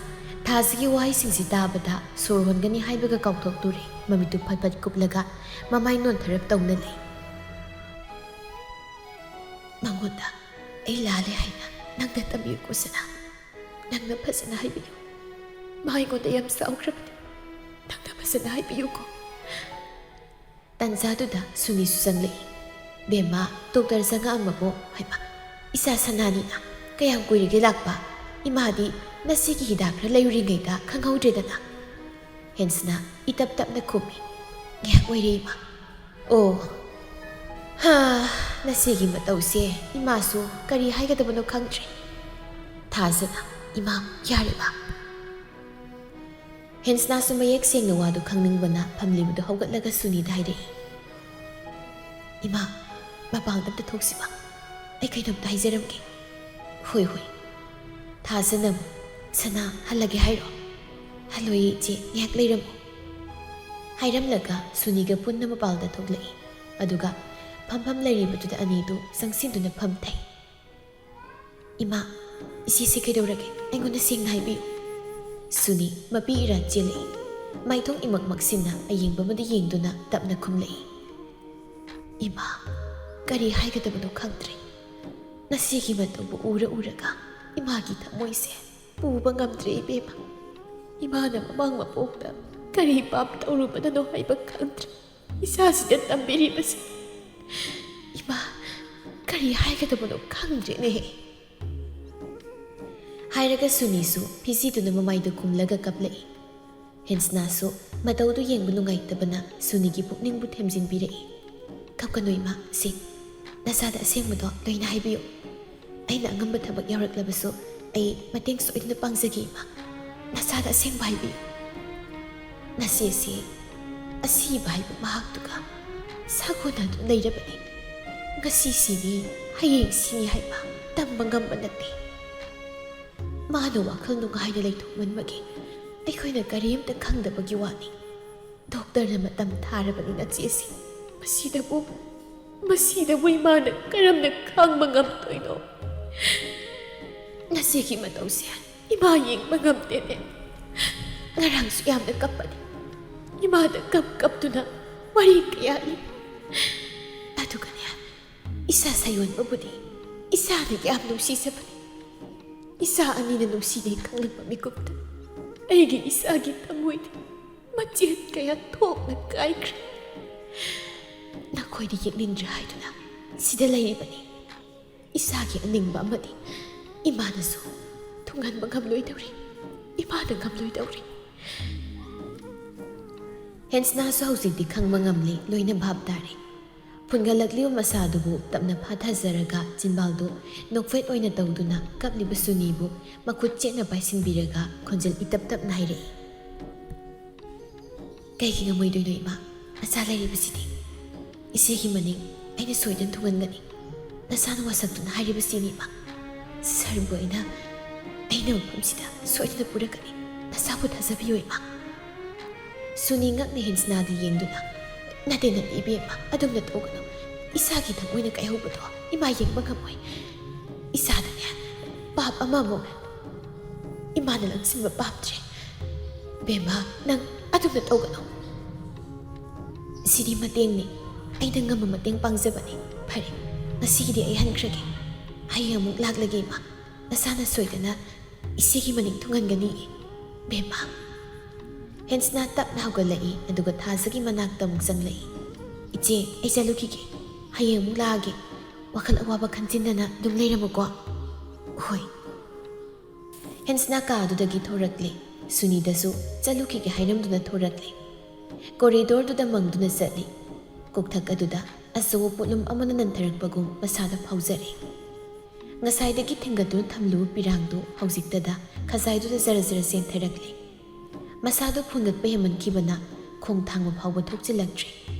ꯊꯥꯖꯒꯤ ꯋꯥꯍꯩꯁꯤꯡꯁꯤ ꯇꯥꯕꯗ ꯁꯣꯔ ꯍꯣꯟꯒꯅꯤ ꯍꯥꯏꯕꯒ ꯀꯥꯎꯊꯣꯛꯇꯨꯔꯦ꯫ ꯃꯃꯤꯠꯇꯨ ꯐꯠ ꯐꯠ ꯀꯨꯞꯂꯒ ꯃꯃꯥꯏ ꯅꯣꯟꯊꯔꯞ ꯇꯧꯅ ꯂꯩ꯫ ꯑꯩꯉꯣꯟꯗ ꯑꯩ ꯂꯥꯜꯂꯦ ꯍꯥꯏꯅ ꯅꯪꯅ ꯇꯝꯕꯤꯌꯨꯀꯣ ꯁꯅꯥ꯫ ꯅꯪꯅ ꯐꯖꯅ ꯍꯥꯏꯕꯤꯌꯨ꯫ ꯃꯥ ꯑꯩꯉꯣꯟꯗ ꯌꯥꯝ ꯁꯥꯎꯈ꯭ꯔꯕꯅꯤ꯫ ꯅꯪꯅ ꯐꯖꯅ ꯍꯥꯏꯕꯤꯌꯨꯀꯣ꯫ ꯇꯥꯟꯖꯥꯗꯨꯗ ꯁꯨꯅꯤꯁꯨ ꯆꯪꯂꯛꯏ꯫ "ꯕꯦꯝꯃ, ꯗꯣꯛꯇꯔ ꯆꯪꯉꯛꯑꯝꯃꯕꯣ?" ꯍꯥꯏꯕ꯫ "ꯏꯆꯥ ꯁꯅꯥꯅꯤꯅ ꯀꯌꯥꯝ ꯀꯨꯏꯔꯒꯦ ꯂꯥꯛꯄ? ꯏꯃꯥꯗꯤ ꯅꯁꯤꯒꯤ ꯍꯤꯗꯥꯛ ꯈꯔ ꯂꯩꯔꯨꯔꯤꯉꯩꯗ ꯈꯪꯍꯧꯗ꯭ꯔꯦꯗꯅ꯫" ꯍꯦꯟꯁꯅ ꯏꯇꯞ ꯇꯞꯅ ꯈꯨꯝꯃꯤ꯫ "ꯉꯥꯏꯍꯥꯛ ꯑꯣꯏꯔꯦ ꯏꯃꯥ꯫" "ꯑꯣ, ꯍꯥ, ꯅꯁꯤꯒꯤ ꯃꯇꯧꯁꯦ ꯏꯃꯥꯁꯨ ꯀꯔꯤ ꯍꯥꯏꯒꯗꯕꯅꯣ ꯈꯪꯗ꯭ꯔꯦ꯫" ꯊꯥꯖꯅ, "ꯏꯃꯥ, ꯌꯥꯔꯦ ꯏꯃꯥ꯫" ꯍꯦꯟꯁꯅꯥꯁꯨ ꯃꯌꯦꯛ ꯁꯦꯡꯅ ꯋꯥꯗꯨ ꯈꯪꯅꯤꯡꯕꯅ ꯐꯝꯂꯤꯕꯗꯨ ꯍꯧꯒꯠꯂꯒ ꯁꯨꯅꯤꯗ ꯍꯥꯏꯔꯛꯏ꯫ "ꯏꯃꯥ, ꯃꯄꯥꯟꯗ ꯑꯝꯇ ꯊꯣꯛꯁꯤꯕ꯫ ꯑꯩ ꯀꯩꯅꯣꯝꯇ ꯍꯥꯏꯖꯔꯝꯒꯦ꯫" "ꯍꯣꯏ, ꯍꯣꯏ꯫" ꯊꯥꯖꯅ, "ꯁꯅꯥ, ꯍꯜꯂꯒꯦ ꯍꯥꯏꯔꯣ?" "ꯍꯜꯂꯣꯏꯌꯦ ꯏꯆꯦ, ꯉꯥꯏꯍꯥꯛ ꯂꯩꯔꯝꯃꯣ꯫" ꯍꯥꯏꯔꯝꯂꯒ ꯁꯨꯅꯤꯒ ꯄꯨꯟꯅ ꯃꯄꯥꯟꯗ ꯊꯣꯛꯂꯛꯏ꯫ ꯑꯗꯨꯒ ꯐꯝꯐꯝ ꯂꯩꯔꯤꯕꯗꯨꯗ ꯑꯅꯤꯗꯨ ꯆꯪꯁꯤꯟꯗꯨꯅ ꯐꯝꯊꯩ꯫ "ꯏꯃꯥ, ꯏꯆꯦꯁꯦ ꯀꯩꯗꯧꯔꯒꯦ? ꯑꯩꯉꯣꯟꯗ ꯁꯦꯡꯅ ꯍꯥꯏꯕꯤꯌꯨ꯫" ꯁꯨꯅꯤ ꯃꯄꯤ ꯏꯔꯥ ꯆꯦꯜꯂꯛꯏ꯫ ꯃꯥꯏꯊꯣꯡ ꯏꯃꯛ ꯃꯛꯁꯤꯟꯅ ꯑꯌꯦꯡꯕ ꯑꯃꯗ ꯌꯦꯡꯗꯨꯅ ꯇꯞꯅ ꯈꯨꯝꯂꯛꯏ꯫ "ꯏꯃꯥ, ꯀꯔꯤ ꯍꯥꯏꯒꯗꯕꯅꯣ ꯈꯪꯗ꯭ꯔꯦ꯫ ꯅꯁꯤꯒꯤ ꯃꯇꯧꯕꯨ ꯎꯔ ꯎꯔꯒ ꯏꯃꯥꯒꯤ ꯊꯃꯣꯏꯁꯦ ꯄꯨꯕ ꯉꯝꯗ꯭ꯔꯦ ꯏꯕꯦꯝꯃ꯫ ꯏꯃꯥꯅ ꯃꯃꯥꯡ ꯃꯄꯣꯛꯇ ꯀꯔꯤ ꯄꯥꯞ ꯇꯧꯔꯨꯕꯅꯅꯣ ꯍꯥꯏꯕ ꯈꯪꯗ꯭ꯔꯦ꯫ ꯏꯆꯥꯁꯤꯗ ꯇꯝꯕꯤꯔꯤꯕꯁꯦ ꯏꯃꯥ, ꯀꯔꯤ ꯍꯥꯏꯒꯗꯕꯅꯣ ꯈꯪꯗ꯭ꯔꯦꯅꯦꯍꯦ꯫" ꯍꯥꯏꯔꯒ ꯁꯨꯅꯤꯁꯨ ꯐꯤꯖꯤꯗꯨꯅ ꯃꯃꯥꯏꯗꯨ ꯈꯨꯝꯂꯒ ꯀꯞꯂꯛꯏ꯫ ꯍꯦꯟꯁꯅꯥꯁꯨ ꯃꯇꯧꯗꯨ ꯌꯦꯡꯕ ꯅꯨꯡꯉꯥꯏꯇꯕꯅ ꯁꯨꯅꯤꯒꯤ ꯄꯨꯛꯅꯤꯡꯕꯨ ꯊꯦꯝꯖꯤꯟꯕꯤꯔꯛꯏ꯫ "ꯀꯞꯀꯅꯨ ꯏꯃꯥ, ꯁꯦ, ꯅꯆꯥꯗ ꯑꯁꯦꯡꯕꯗꯣ ꯂꯣꯏꯅ ꯍꯥꯏꯕꯤꯌꯨ꯫ ꯑꯩꯅ ꯑꯉꯝꯕ ꯊꯕꯛ ꯌꯥꯎꯔꯛꯂꯕꯁꯨ ꯑꯩ ꯃꯇꯦꯡ ꯁꯣꯏꯗꯅ ꯄꯥꯡꯖꯒꯦ ꯏꯃꯥ꯫ ꯅꯆꯥꯗ ꯑꯁꯦꯡꯕ ꯍꯥꯏꯕꯤꯌꯨ꯫ ꯅꯆꯦꯁꯦ ꯑꯁꯤꯕ ꯍꯥꯏꯕ ꯃꯍꯥꯛꯇꯨꯒ ꯁꯥꯒꯣꯟꯅꯗꯨꯅ ꯂꯩꯔꯕꯅꯤ꯫ ꯉꯁꯤ ꯁꯤꯅꯤ, ꯍꯌꯦꯡ ꯁꯤꯅꯤ ꯍꯥꯏꯕ ꯇꯝꯕ ꯉꯝꯕ ꯅꯠꯇꯦ꯫ ꯃꯥꯅ ꯋꯥꯈꯜ ꯅꯨꯡꯉꯥꯏꯅ ꯂꯩꯊꯣꯛꯃꯟꯕꯒꯤ ꯑꯩꯈꯣꯏꯅ ꯀꯔꯤꯝꯇ ꯈꯪꯗꯕꯒꯤ ꯋꯥꯅꯤ꯫ ꯗꯣꯛꯇꯔꯅ ꯃꯇꯝ ꯊꯥꯔꯕꯅꯤ ꯅꯆꯦꯁꯦ꯫ ꯃꯁꯤꯗꯕꯨ, ꯃꯁꯤꯗꯕꯨ ꯏꯃꯥꯅ ꯀꯔꯝꯅ ꯈꯥꯡꯕ ꯉꯝꯗꯣꯏꯅꯣ? ꯅꯆꯦꯒꯤ ꯃꯇꯧꯁꯦ ꯏꯃꯥ ꯌꯦꯡꯕ ꯉꯝꯗꯦꯅꯦ꯫ ꯉꯔꯥꯡꯁꯨ ꯌꯥꯝꯅ ꯀꯞꯄꯅꯤ꯫ ꯏꯃꯥꯗ ꯀꯞ ꯀꯞꯇꯨꯅ ꯋꯥꯔꯤ ꯀꯌꯥ ꯂꯤ꯫ ꯑꯗꯨꯒꯅꯦ, ꯏꯆꯥ ꯁꯥꯌꯣꯟꯕꯕꯨꯗꯤ ꯏꯁꯥꯅ ꯀꯌꯥꯝ ꯅꯨꯡꯁꯤꯖꯕꯅꯤ꯫ ꯏꯆꯥ ꯑꯅꯤꯅ ꯅꯨꯡꯁꯤꯅꯩ ꯈꯪꯂꯛꯄ ꯃꯤꯀꯨꯞꯇ ꯑꯩꯒꯤ ꯏꯆꯥꯒꯤ ꯊꯃꯣꯏꯗꯤ ꯃꯆꯦꯠ ꯀꯌꯥ ꯊꯣꯛꯅ ꯀꯥꯏꯈ꯭ꯔꯦ꯫ ꯅꯈꯣꯏꯗꯤ ꯌꯦꯛꯅꯤꯡꯗ꯭ꯔꯦ ꯍꯥꯏꯗꯨꯅ ꯁꯤꯗ ꯂꯩꯔꯤꯕꯅꯤ꯫ ꯏꯆꯥꯒꯤ ꯑꯅꯤꯡꯕ ꯑꯃꯗꯤ ꯏꯃꯥꯅꯁꯨ ꯊꯨꯡꯍꯟꯕ ꯉꯝꯂꯣꯏꯗꯧꯔꯤ꯫ ꯏꯃꯥꯅ ꯉꯝꯂꯣꯏꯗꯧꯔꯤ꯫ ꯍꯦꯟꯁꯅꯥꯁꯨ ꯍꯧꯖꯤꯛꯇꯤ ꯈꯪꯕ ꯉꯝꯂꯦ, ꯂꯣꯏꯅ ꯚꯥꯞ ꯇꯥꯔꯦ꯫ ꯐꯨꯟꯒꯠꯂꯛꯂꯤꯕ ꯃꯁꯥꯗꯨꯕꯨ ꯇꯞꯅ ꯐꯥꯊꯖꯔꯒ ꯆꯤꯟꯕꯥꯜꯗꯨ ꯅꯣꯛꯐꯦꯠ ꯑꯣꯏꯅ ꯇꯧꯗꯨꯅ ꯀꯞꯂꯤꯕ ꯁꯨꯅꯤꯕꯨ ꯃꯈꯨꯠ ꯆꯦꯠꯅ ꯄꯥꯏꯁꯤꯟꯕꯤꯔꯒ ꯈꯣꯟꯖꯦꯜ ꯏꯇꯞ ꯇꯞꯅ ꯍꯥꯏꯔꯛꯏ, "ꯀꯩꯒꯤ ꯉꯝꯃꯣꯏꯗꯣꯏꯅꯣ ꯏꯃꯥ? ꯅꯆꯥ ꯂꯩꯔꯤꯕꯁꯤꯗꯤ꯫ ꯏꯆꯦꯒꯤ ꯃꯅꯤꯡ ꯑꯩꯅ ꯁꯣꯏꯗꯅ ꯊꯨꯡꯍꯟꯒꯅꯤ꯫ ꯅꯁꯥꯅ ꯋꯥꯁꯛꯇꯨꯅ ꯍꯥꯏꯔꯤꯕꯁꯤꯅꯤ ꯏꯃꯥ꯫ ꯁꯥꯔꯕꯨ ꯑꯩꯅ, ꯑꯩꯅ ꯃꯐꯝꯁꯤꯗ ꯁꯣꯏꯗꯅ ꯄꯨꯔꯛꯀꯅꯤ꯫ ꯅꯁꯥꯕꯨ ꯊꯥꯖꯕꯤꯌꯨ ꯏꯃꯥ꯫" ꯁꯨꯅꯤ ꯉꯛꯅ ꯍꯦꯟꯁꯅꯥꯗ ꯌꯦꯡꯗꯨꯅ, "ꯅꯠꯇꯦ, ꯅꯠꯇꯦ ꯏꯕꯦꯝꯃ, ꯑꯗꯨꯝꯅ ꯇꯧꯒꯅꯨ꯫ ꯏꯆꯥꯒꯤ ꯊꯃꯣꯏꯅ ꯀꯥꯏꯍꯧꯕꯗꯣ ꯏꯃꯥ ꯌꯦꯡꯕ ꯉꯝꯃꯣꯏ꯫ ꯏꯆꯥꯗꯅꯦ ꯄꯥꯞ ꯑꯃꯃꯨꯛ ꯏꯃꯥꯅ ꯂꯪꯁꯤꯟꯕ ꯄꯥꯝꯗ꯭ꯔꯦ꯫ ꯕꯦꯝꯃ, ꯅꯪ ꯑꯗꯨꯝꯅ ꯇꯧꯒꯅꯨ꯫ ꯁꯤꯗꯤ ꯃꯇꯦꯡꯅꯤ꯫ ꯑꯩꯅ ꯉꯝꯕ ꯃꯇꯦꯡ ꯄꯥꯡꯖꯕꯅꯤ꯫ ꯐꯔꯦ, ꯉꯁꯤꯒꯤꯗꯤ ꯑꯩ ꯍꯟꯈ꯭ꯔꯒꯦ꯫ ꯍꯌꯦꯡ ꯑꯃꯨꯛ ꯂꯥꯛꯂꯒꯦ ꯏꯃꯥ꯫ ꯅꯁꯥꯅ ꯁꯣꯏꯗꯅ ꯏꯆꯦꯒꯤ ꯃꯅꯤꯡ ꯊꯨꯡꯍꯟꯒꯅꯤ, ꯕꯦꯝꯃ꯫" ꯍꯦꯟꯁꯅꯥ ꯇꯞꯅ ꯍꯧꯒꯠꯂꯛꯏ, ꯑꯗꯨꯒ ꯊꯥꯖꯒꯤ ꯃꯅꯥꯛꯇ ꯑꯃꯨꯛ ꯆꯪꯂꯛꯏ꯫ "ꯏꯆꯦ, ꯑꯩ ꯆꯠꯂꯨꯈꯤꯒꯦ꯫ ꯍꯌꯦꯡ ꯑꯃꯨꯛ ꯂꯥꯛꯑꯒꯦ꯫ ꯋꯥꯈꯜ ꯑꯋꯥꯕ ꯈꯟꯖꯤꯟꯗꯅ ꯑꯗꯨꯝ ꯂꯩꯔꯝꯃꯨꯀꯣ꯫" "ꯍꯣꯏ꯫" ꯍꯦꯟꯁꯅꯥ ꯀꯥ ꯑꯗꯨꯗꯒꯤ ꯊꯣꯔꯛꯂꯦ꯫ ꯁꯨꯅꯤꯗꯁꯨ ꯆꯠꯂꯨꯈꯤꯒꯦ ꯍꯥꯏꯔꯝꯗꯨꯅ ꯊꯣꯔꯛꯂꯦ꯫ ꯀꯣꯔꯤꯗꯣꯔꯗꯨꯗ ꯃꯪꯗꯨꯅ ꯆꯠꯂꯤ꯫ ꯀꯣꯛꯊꯛ ꯑꯗꯨꯗ ꯑꯆꯧꯕ ꯄꯣꯠꯂꯨꯝ ꯑꯃꯅ ꯅꯟꯊꯔꯛꯄꯒꯨꯝ ꯃꯁꯥꯗ ꯐꯥꯎꯖꯔꯦ꯫ ꯉꯁꯥꯏꯗꯒꯤ ꯊꯤꯡꯒꯠꯇꯨꯅ ꯊꯝꯂꯨꯕ ꯄꯤꯔꯥꯡꯗꯨ ꯍꯧꯖꯤꯛꯇꯗ ꯈꯖꯥꯏꯗꯨꯗ ꯖꯔ ꯖꯔ ꯆꯦꯟꯊꯔꯛꯂꯦ꯫ ꯃꯁꯥꯗꯨ ꯐꯨꯟꯒꯠꯄ ꯍꯦꯟꯃꯟꯈꯤꯕꯅ ꯈꯣꯡ ꯊꯥꯡꯕ ꯐꯥꯎꯕ ꯊꯣꯛꯆꯤꯜꯂꯛꯇ꯭ꯔꯦ꯫